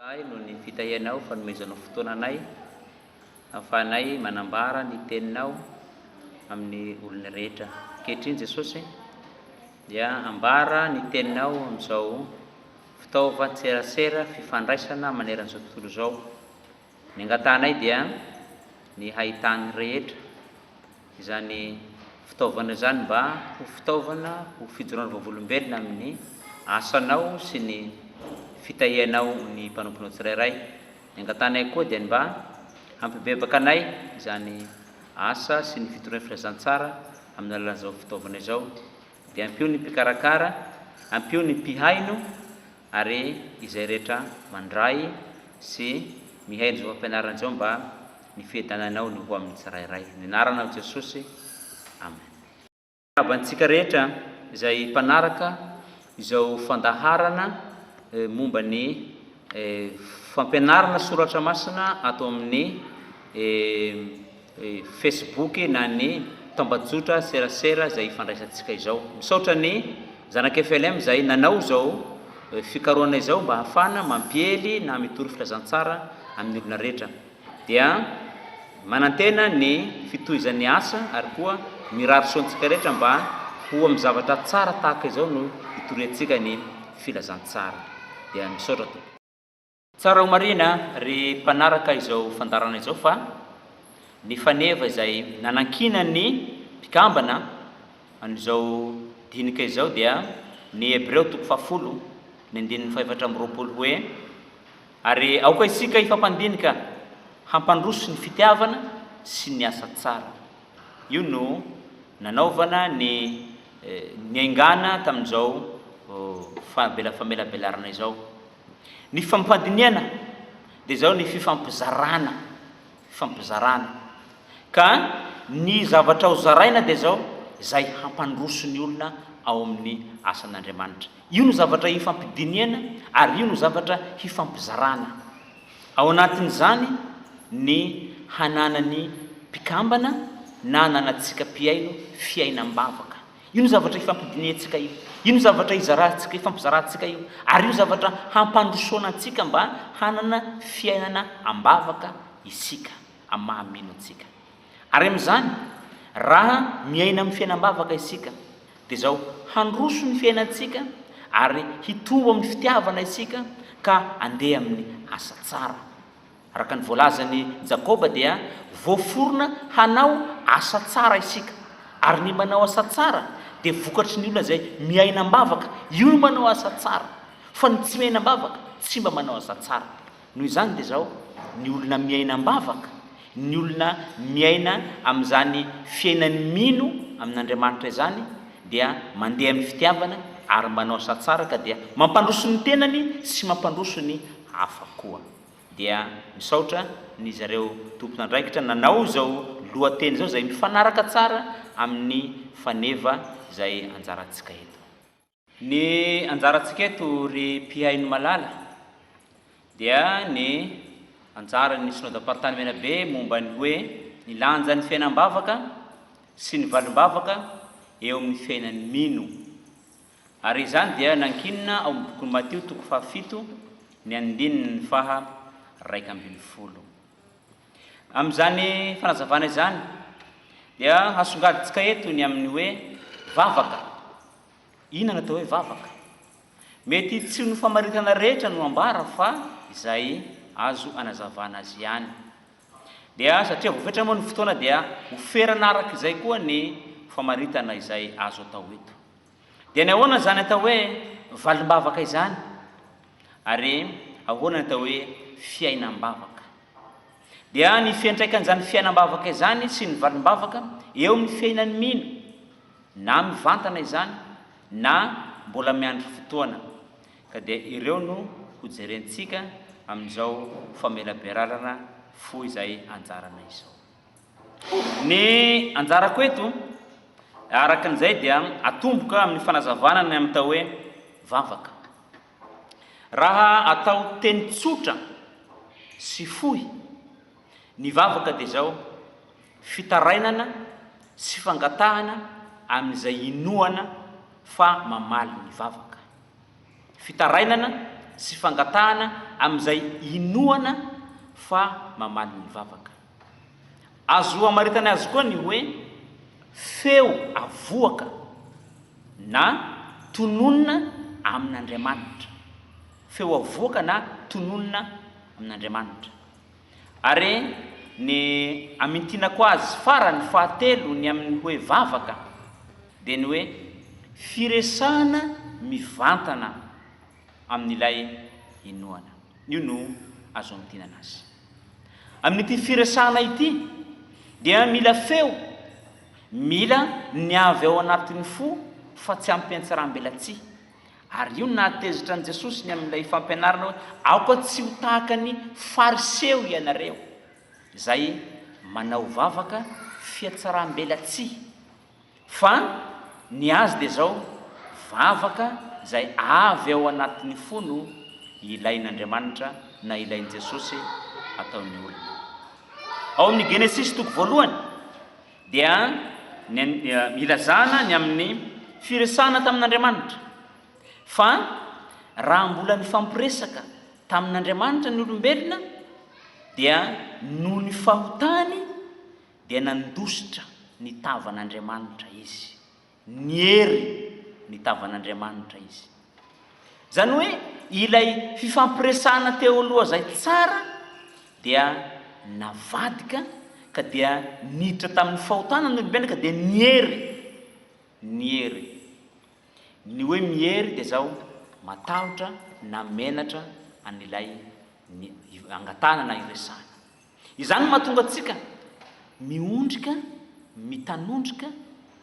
Ray noho ny fitahianao fanomezanao fotoana anay ahafahanay manambara ny teninao amin'ny olona rehetra. Ankehitriny Jesosy dia ambara ny teninao amin'izao fitaovan-tserasera fifandraisana maneran'izao tontolo izao. Ny angatahanay dia ny hahitan'ny rehetra izany fitaovana izany mba ho fitaovana ho fijoroana vavolombelona amin'ny asanao sy ny fitahianao ny mpanomponao tsirairay. Ny angatahanay koa dia ny mba hampibebaka anay izany asa sy ny fitoriana filazantsara amin'ny alalan'izao fitaovana izao. Dia ampio ny mpikarakara, ampio ny mpihaino ary izay rehetra mandray sy mihaino izao fampianarana izao mba ny fiadananao no ho amin'ny tsirairay. Ny anaranao Jesosy. Amen. Miarahaba antsika rehetra izay mpanaraka izao fandaharana momba ny fampianarana soratra masina ato amin'ny Facebook na ny tambajotra serasera izay ifandraisantsika izao. Misaotra ny zanak'i FLM izay nanao izao fikarohana izao mba hahafahana mampiely na mitory filazantsara amin'ny olona rehetra. Dia manantena ny fitohizan'ny asa ary koa mirary soa antsika rehetra mba ho amin'ny zavatra tsara tahaka izao no hitoriantsika ny filazantsara. Dia misaotra tompoko. Tsara ho marihina ry mpanaraka izao fandaharana izao fa ny faneva izay nanankinan'ny mpikambana an'izao dinika izao dia ny Hebreo toko fahafolo ny andininy fahefatra amby 20 hoe, Ary aoka isika hifampandinika hampandroso ny fitiavana sy ny asa tsara. Io no nanaovana ny niaingàna tamin'izao famelabelarana izao. Ny fifampandinihana dia izao ny fifampizarana, fifampizarana. Ka ny zavatra ho zaraina dia izao, izay hampandroso ny olona ao amin'ny asan'Andriamanitra. Io no zavatra hifampidinihana ary io no zavatra hifampizarana. Ao anatin'izany ny hananan'ny mpikambana na ananantsika mpihaino fiainam-bavaka. Io no zavatra ifampidinihantsika io. Io no zavatra izarantsika, ifampizarantsika io. Ary io zavatra hampandrosoana antsika mba hanana fiainana am-bavaka isika, amin'ny maha mino antsika. Ary amin'izany, raha miaina amin'ny fiainam-bavaka isika, dia izao, handroso ny fiainantsika ary hitombo amin'ny fitiavana isika ka andeha amin'ny asa tsara. Araka ny voalazan'i Jakoba dia voaforona hanao asa tsara isika. Ary ny manao asa tsara dia vokatry ny olona izay miaina am-bavaka. Io no manao asa tsara. Fa ny tsy miaina am-bavaka tsy mba manao asa tsara. Noho izany dia izao, ny olona miaina am-bavaka, ny olona miaina amin'izany fiainan'ny mino amin'Andriamanitra izany dia mandeha amin'ny fitiavana ary manao asa tsara ka dia mampandroso ny tenany sy mampandroso ny hafa koa. Dia misaotra ny zareo tompon'andraikitra nanao izao lohateny izao izay mifanaraka tsara amin'ny faneva izay anjarantsika eto. Ny anjarantsika eto ry mpihaino malala dia ny anjaran'ny Synodam-paritany Menabe momba ny hoe ny lanjan'ny fiainam-bavaka sy ny valim-bavaka eo amin'ny fiainan'ny mino. Ary izany dia nankinina ao amin'ny bokin'i Matio toko fahafito ny andininy faha 11. Amin'izany fanazavana izany dia hasongadintsika eto ny amin'ny hoe vavaka. Inona no atao hoe vavaka? Mety tsy ho ny famaritana rehetra no ambara fa izay azo anazavana azy ihany. Dia satria voafetra moa ny fotoana dia ho ferana araka izay koa ny famaritana izay azo atao eto. Dia ny ahoana izany atao hoe valim-bavaka izany? Ary ahoana ny atao hoe fiainam-bavaka? Dia ny fiantraikan'izany fiainam-bavaka izany sy ny valim-bavaka eo amin'ny fiainan'ny mino, na mivantana izany na mbola miandry fotoana. Ka dia ireo no hojerentsika amin'izao famelabelarana fohy izay anjarana izao. Ny anjarako eto, araka an'izay dia atomboka amin'ny fanazavana ny amin'ny atao hoe vavaka. Raha atao teny tsotra sy fohy, ny vavaka dia izao, fitarainana sy fangatahana amin'izay inoana fa mamaly ny vavaka. Fitarainana. sy fangatahana amin'izay inoana fa mamaly ny vavaka. Azo amaritana azy koa ny hoe feo avoaka na tononina amin'Andriamanitra. Feo avoaka na tononina amin'Andriamanitra. Ary ny amintinako azy farany fahatelo ny amin'ny hoe vavaka dia ny hoe firesahana mivantana amin'ilay inoana. Io no azo amintinana azy. Amin'ity firesahana ity dia mila feo, mila ny avy ao anatin'ny fo fa tsy ampiantsaram-belatsihy. Ary io no nahatezitra an'i Jesosy ny amin'ilay fampianarana hoe, Aoka tsy ho tahaka ny Fariseo ianareo, izay manao vavaka fihatsaram-belatsihy, fa ny azy dia izao, vavaka izay avy ao anatin'ny fo no ilain'Andriamanitra na ilain'i Jesosy ataon'ny olona. Ao amin'ny Genesisy toko voalohany, dia ny ilazana ny amin'ny firesahana tamin'Andriamanitra, fa raha mbola nifampiresaka tamin'Andriamanitra ny olombelona, dia noho ny fahotany dia nandositra ny tavan'Andriamanitra izy. Niery ny tavan'Andriamanitra izy. Izany hoe ilay fifampiresahana teo aloha izay tsara dia navadika ka dia niditra tamin'ny fahotana ny olombelona ka dia niery, niery. Ny hoe miery dia izao, matahotra na menatra an'ilay angatahana na iresahana. Izany no mahatonga antsika miondrika, mitanondrika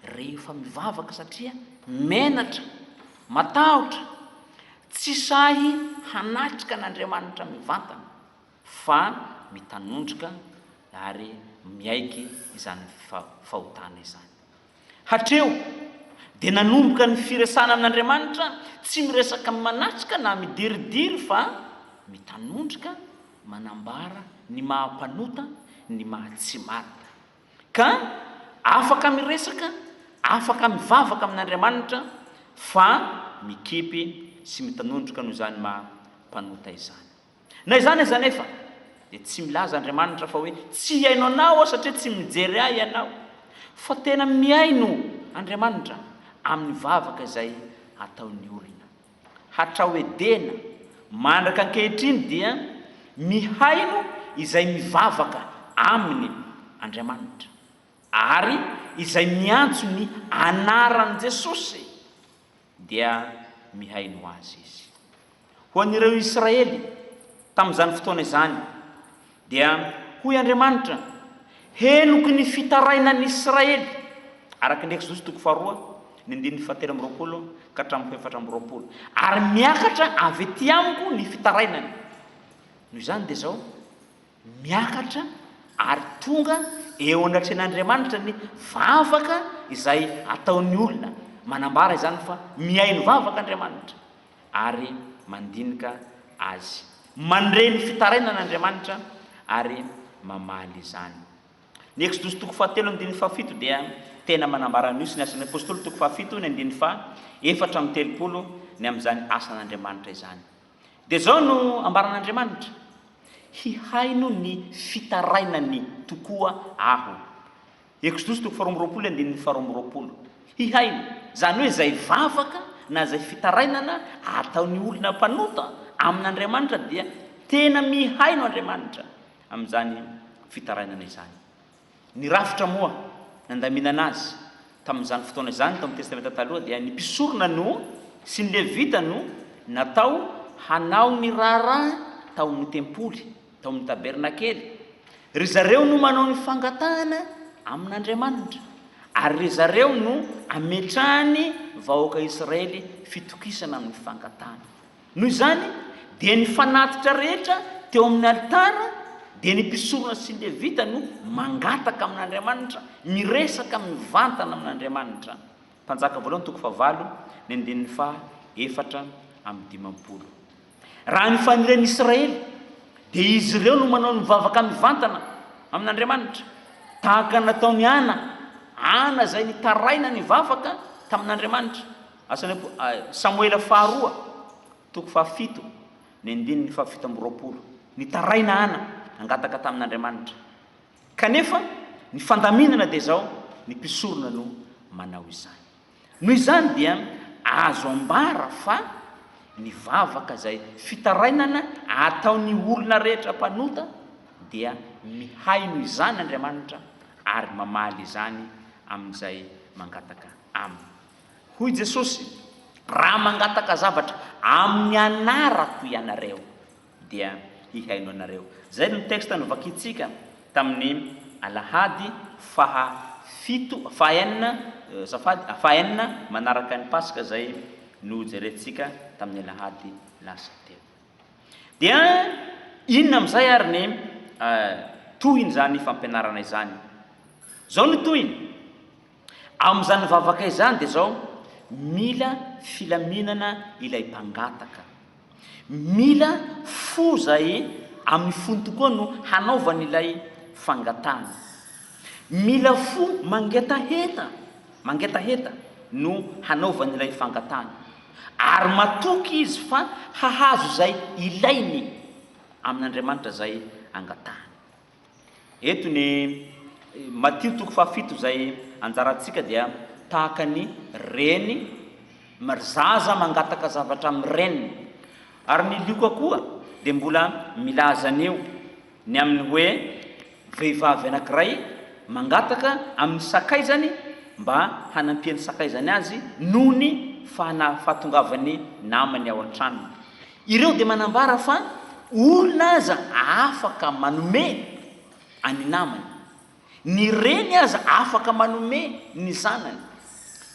rehefa mivavaka satria menatra, matahotra, tsy sahy hanatrika an'Andriamanitra mivantana fa mitanondrika ary miaiky izany fahotana izany. Hatreo dia nanomboka ny firesahana amin'Andriamanitra, tsy miresaka manatrika na midiridiry fa mitanondrika manambara ny maha mpanota, ny maha tsy marina. Ka afaka miresaka, afaka mivavaka amin'Andriamanitra fa mikipy sy mitanondrika noho izany maha mpanota izany. Na izany aza anefa, dia tsy milaza Andriamanitra fa hoe tsy hihaino anao aho satria tsy mijery ahy ianao. Fa tena mihaino Andriamanitra amin'ny vavaka izay ataon'ny olona. Hatrao Edena mandraka ankehitriny dia mihaino izay mivavaka aminy Andriamanitra, ary izay miantso ny anaran'i Jesosy dia mihaino azy Izy. Ho an'ireo Israely tamin'izany fotoana izany dia hoy Andriamanitra, Henoko ny fitarainan'ny Israely, araka ny Eksodosy toko faharoa, ny andininy fahatelo amby 20 ka hatramin'ny faha-24, ary miakatra avy ety amiko ny fitarainany. Noho izany dia izao, miakatra ary tonga eo anatrehan'Andriamanitra ny vavaka izay ataon'ny olona. Manambara izany fa mihaino vavaka Andriamanitra ary mandinika azy. Mandre ny fitarainana Andriamanitra ary mamaly izany. Ny Eksodosy toko fahatelo andininy fahafito dia tena manambara an'io sy ny Asan'ny Apostoly toko fahafito ny andininy faha 34 ny amin'izany asan'Andriamanitra izany. Dia izao no ambaran'Andriamanitra, Hihaino ny fitarainany tokoa Aho. Eksodosy toko faharoa amby 20 andininy faharoa amby 20. Hihaino, izany hoe izay vavaka na izay fitarainana ataon'ny olona mpanota amin'Andriamanitra dia tena mihaino Andriamanitra amin'izany fitarainana izany. Ny rafitra moa nandaminana azy tamin'izany fotoana izany tao amin'ny Testamenta Taloha dia ny mpisorona no sy ny Levita no natao hanao ny raharaha tao amin'ny tempoly, tao amin'ny tabernakely. Ry zareo no manao ny fangatahana amin'Andriamanitra, ary ry zareo no ametrahan'ny vahoaka Israely fitokisana amin'ny fangatahana. Noho izany, dia ny fanatitra rehetra teo amin'ny alitara dia ny mpisorona sy ny Levita no mangataka amin'Andriamanitra, miresaka mivantana amin'Andriamanitra. Mpanjaka voalohany toko fahavalo, ny andininy faha 54. Raha ny fanirian'ny Israely, dia izy ireo no manao ny vavaka mivantana amin'Andriamanitra, tahaka ny nataon'i Ana, Ana izay nitaraina nivavaka tamin'Andriamanitra. Asan'ny Samoela faharoa, toko fahafito, Ny andininy faha 27. Nitaraina Hana, nangataka tamin'Andriamanitra. Kanefa, ny fandaminana dia izao, ny mpisorona no manao izany. Noho izany dia azo ambara fa ny vavaka izay fitarainana ataon'ny olona rehetra mpanota dia mihaino izany Andriamanitra ary mamaly izany amin'izay mangataka Aminy. Hoy Jesosy, Raha mangataka zavatra amin'ny anarako ianareo, dia hihaino anareo. Izay no texte novakintsika tamin'ny alahady faha fito, faha enina, azafady, faha enina manaraka ny Paska izay nojerentsika tamin'ny alahady lasa teo. Dia inona amin'izay ary ny tohin'izany fampianarana izany? Izao no tohiny, Amin'izany vavaka izany dia izao, mila filaminana ilay mpangataka. Mila fo izay amin'ny fony tokoa no hanaovany ilay fangatahana. Mila fo mangetaheta, mangetaheta no hanaovany ilay fangatahana. Ary matoky izy fa hahazo izay ilainy amin'Andriamanitra izay angatahany. Eto ny Matio toko fahafito izay anjarantsika dia tahaka ny reny zaza mangataka zavatra amin'ny reniny. Ary ny Lioka koa dia mbola milaza an'io ny amin'ny hoe vehivavy anankiray mangataka amin'ny sakaizany mba hanampian'ny sakaizany azy noho ny fahatongavan'ny namany ao an-tranony. Ireo dia manambara fa olona aza afaka manome an'ny namany, ny reny aza afaka manome ny zanany,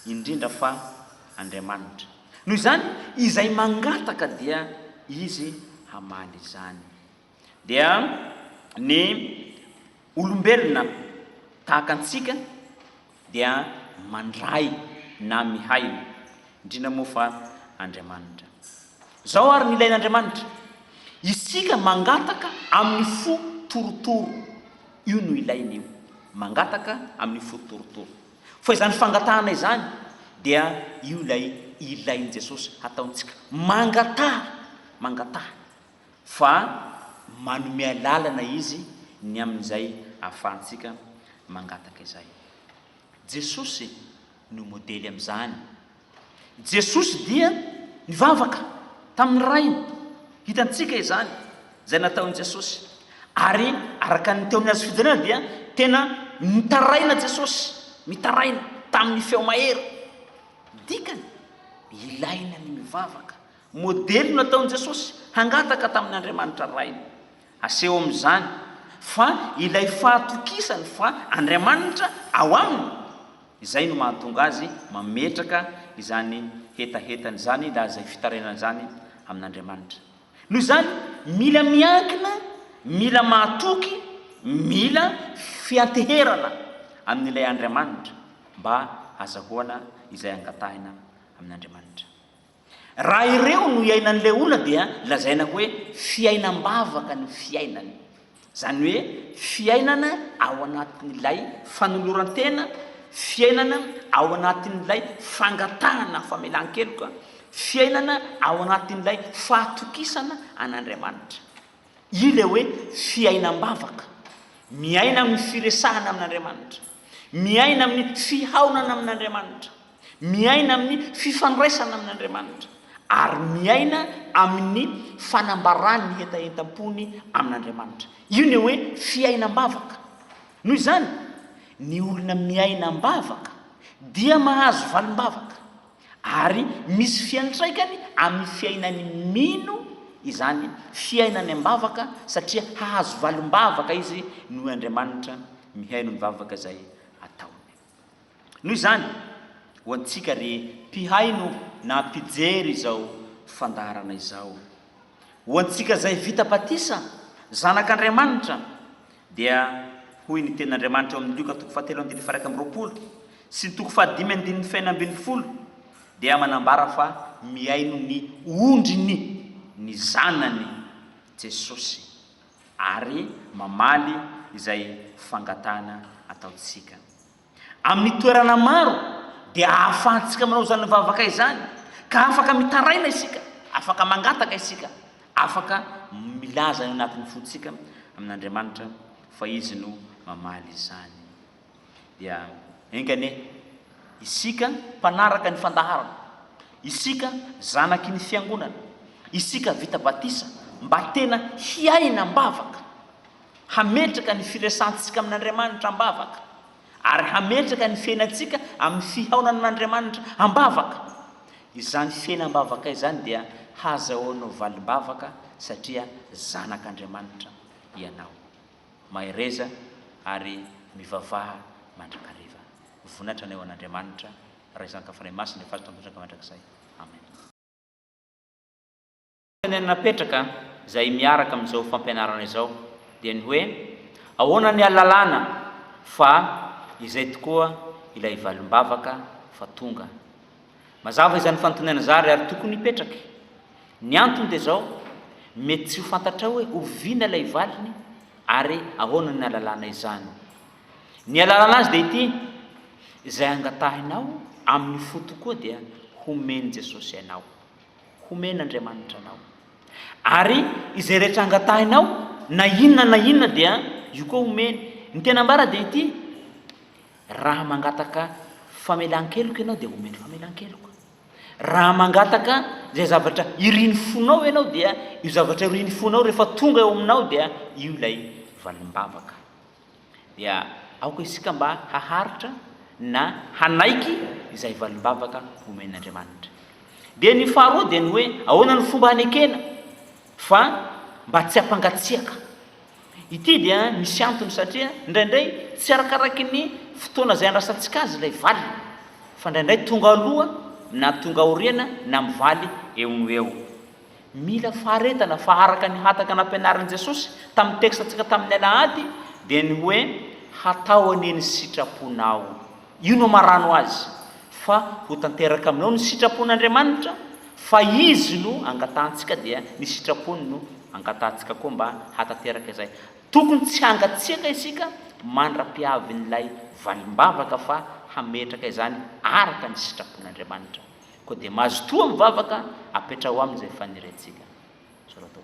indrindra fa Andriamanitra. Noho izany, izay mangataka dia Izy hamaly izany. Dia ny olombelona tahaka antsika dia mandray na mihaino, indrindra moa fa Andriamanitra. Izao ary ny ilain'Andriamanitra, isika mangataka amin'ny fo torotoro, io no ilainy io, mangataka amin'ny fo torotoro. Fa izany fangatahana izany dia io ilay ilain'i Jesosy hataontsika, mangataha, mangataha, fa manome alalana Izy ny amin'izay ahafahantsika mangataka izay. Jesosy no modely amin'izany. Jesosy dia nivavaka tamin'ny Rainy. Hitantsika izany, izay nataon'i Jesosy. Ary araka ny teo amin'ny hazo fijaliana dia tena nitaraina Jesosy, mitaraina tamin'ny feo mahery. Dikany, ilaina ny mivavaka. Modely no nataon'i Jesosy hangataka tamin' Andriamanitra Rainy. Aseho amin'izany fa ilay fahatokisany fa Andriamanitra ao aminy, izay no mahatonga azy mametraka izany hetahetany izany na izay fitarainana izany amin'Andriamanitra. Noho izany, mila miankina, mila mahatoky, mila fianteherana amin'ilay Andriamanitra mba hazahoana izay angatahina amin'Andriamanitra. Raha ireo no iainan'ilay olona dia lazaina hoe fiainam-bavaka ny fiainany. Izany hoe fiainana ao anatin'ilay fanoloran-tena, fiainana ao anatin'ilay fangatahana famelan-keloka, fiainana ao anatin'ilay fahatokisana an'Andriamanitra. Io ilay hoe fiainam-bavaka. Miaina amin'ny firesahana amin'Andriamanitra. Miaina amin'ny fihaonana amin'Andriamanitra. Miaina amin'ny fifandraisana amin'Andriamanitra. Ary miaina amin'ny fanambarany ny hetahetam-pony amin'Andriamanitra. Io ny hoe fiainam-bavaka. Noho izany, ny olona miaina am-bavaka dia mahazo valim-bavaka. Ary misy fiantraikany amin'ny fiainany mino izany fiainany am-bavaka satria hahazo valim-bavaka izy noho Andriamanitra mihaino ny vavaka izay ataony. Noho izany, ho antsika ry mpihaino na mpijery izao fandaharana izao, ho antsika izay vita batisa, zanak'Andriamanitra, dia hoy ny tenin'Andriamanitra ao amin'ny Lioka toko fahatelo andininy faha-21 sy ny toko fahadimy andininy fahenina ambin'ny folo dia manambara fa mihaino ny ondriny ny zanany Jesosy ary mamaly izay fangatahana ataontsika. Amin'ny toerana maro dia ahafahantsika manao izany vavaka izany ka afaka mitaraina isika, afaka mangataka isika. Afaka milaza ny ao anatin'ny fontsika amin'Andriamanitra fa Izy no mamaly izany. Dia enga anie isika mpanaraka ny fandaharana, isika zanaky ny fiangonana, isika vita batisa mba tena hiaina am-bavaka, hametraka ny firesantsika amin'Andriamanitra am-bavaka, ary hametraka ny fiainantsika amin'ny fihaonana amin'Andriamanitra am-bavaka. Izany fiainam-bavaka izany dia hazahoanao valim-bavaka satria zanak'Andriamanitra ianao. Mahereza ary mivavaha mandrakariva. Voninahitra anay ho an'Andriamanitra, Ray Zanaka Fanahy Masina, efa azo tanteraka mandrakizay. Amen. Fanontaniana napetraka izay miaraka amin'izao fampianarana izao dia ny hoe, ahoana ny ahalalana fa izay tokoa ilay valim-bavaka fa tonga? Mazava izany fanontaniana izary ary tokony hipetraka. Ny antony dia izao, mety tsy ho fantatrao hoe oviana ilay valiny ary ahoana ny ahalalana izany. Ny ahalalana azy dia ity, izay angatahinao amin'ny fo tokoa dia homen'i Jesosy anao. Homen'Andriamanitra anao. Ary izay rehetra angatahinao, na inona na inona dia io koa homeny. Ny tena ambara dia ity, raha mangataka famelan-keloka ianao dia homeny famelan-keloka. Raha mangataka izay zavatra irin'ny fonao ianao dia io zavatra irin'ny fonao rehefa tonga eo aminao dia io ilay valim-bavaka. Dia aoka isika mba haharitra na hanaiky izay valim-bavaka omen'Andriamanitra. Dia ny faharoa dia ny hoe ahoana ny fomba hanekena fa mba tsy hampangatsiaka. Ity dia misy antony satria indraindray tsy arakaraky ny fotoana izay andrasantsika azy ilay valiny fa indraindray tonga aloha na tonga aoriana na mivaly eo no eo. Mila faharetana fa araka ny hataka nampianarin'i Jesosy tamin'ny tekstantsika tamin'ny alahady dia ny hoe hatao anie ny sitraponao. Io no amarano azy fa ho tanteraka aminao ny sitrapon'Andriamanitra fa Izy no angatahantsika dia ny sitrapony no angatahantsika koa mba hahatanteraka izay. Tokony tsy hangatsiaka isika mandra-piavin'ilay valim-bavaka fa hametraka izany araka ny sitrapon'Andriamanitra. Koa dia mazotoa mivavaka, apetraho aminy izay faniriantsika. Sorato.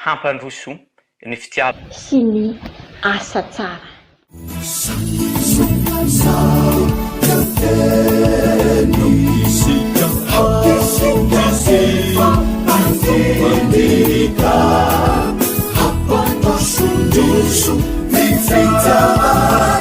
Hampandroso ny fitiavana. Sy ny asa tsara. Hampandroso ny fitiavana.